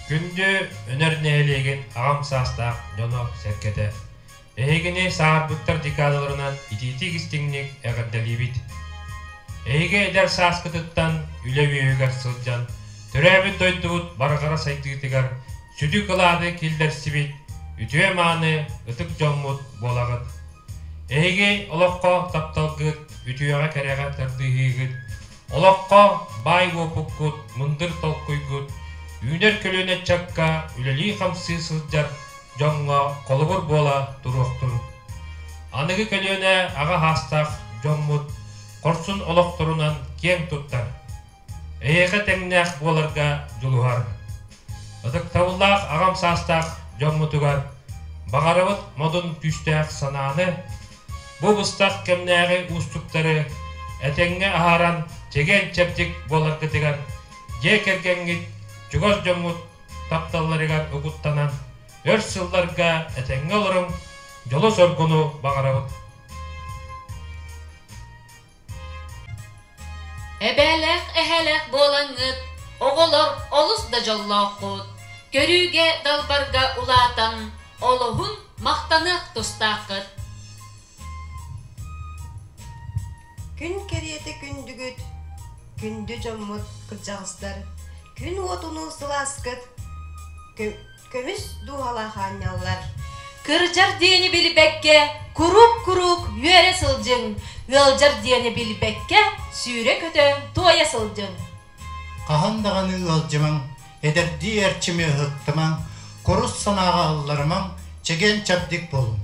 Күндү Өнөр нэһилиэгин аҕам саастаах дьоно-сэргэтэ! Эһигини сааһырбыттар декадаларынан итиитик-истиҥник эҕэрдэлиибит! Эһиги эдэр сааскытыттан үлэ үөһүгэр сылдьан, төрөөбүт дойдубут барҕара сайдыытыгар сүдү кылааты киллэрсибит үтүө-мааны ытык дьоммут буолаҕыт. Эһиги олоххо тапталгыт, үтүөҕэ-кэрэҕэ тардыһыыгыт, олоххо баай уопуккут, мындыр толкуйгут, үүнэр көлүөнэ ыччакка үлэлии-хамсыы сылдьар дьоҥҥо холобур буола туруохтун. Аныгы көлүөнэ аҕа саастаах дьоммут хорсун олохторунан киэҥ туттар, эйиэхэ тэҥнээх буоларга дьулуһар. Ытыктабыллаах аҕам саастаах дьоммутугар баҕарабыт модун күүстээх санааны, бу быстах кэмнээҕи уустуктары этэҥҥэ аһаран чэгиэн-чэбдик буоларгытыгар дьиэ кэргэҥҥит, чугас дьоҥҥут тапталларыгар угуттанан өр сылларга этэҥҥэ олоруҥ, дьолу-соргуну баҕарабыт. Эбээлээх эһээлээх буолаҥҥыт, оҕолор олус да дьоллооххут, көрүүгэ далбарга улаатан, олоһун махтаныах тустааххыт. Күн кэриэтэ күндүгүт, күндү дьоммут кырдьаҕастар, күн уотунуу сылааскыт, көмүс дууһалаах аанньаллар. Кырдьар диэни билбэккэ, куруук-куруук үөрэ сылдьыҥ, ыалдьар диэни билбэккэ, сүүрэ-көтө туойа сылдьыҥ. Хаһан даҕаны ыалдьымаҥ, эдэрдии эрчими ыһыктымаҥ, курус санааҕа ылларымаҥ, чэгиэн-чэбдик буолуҥ.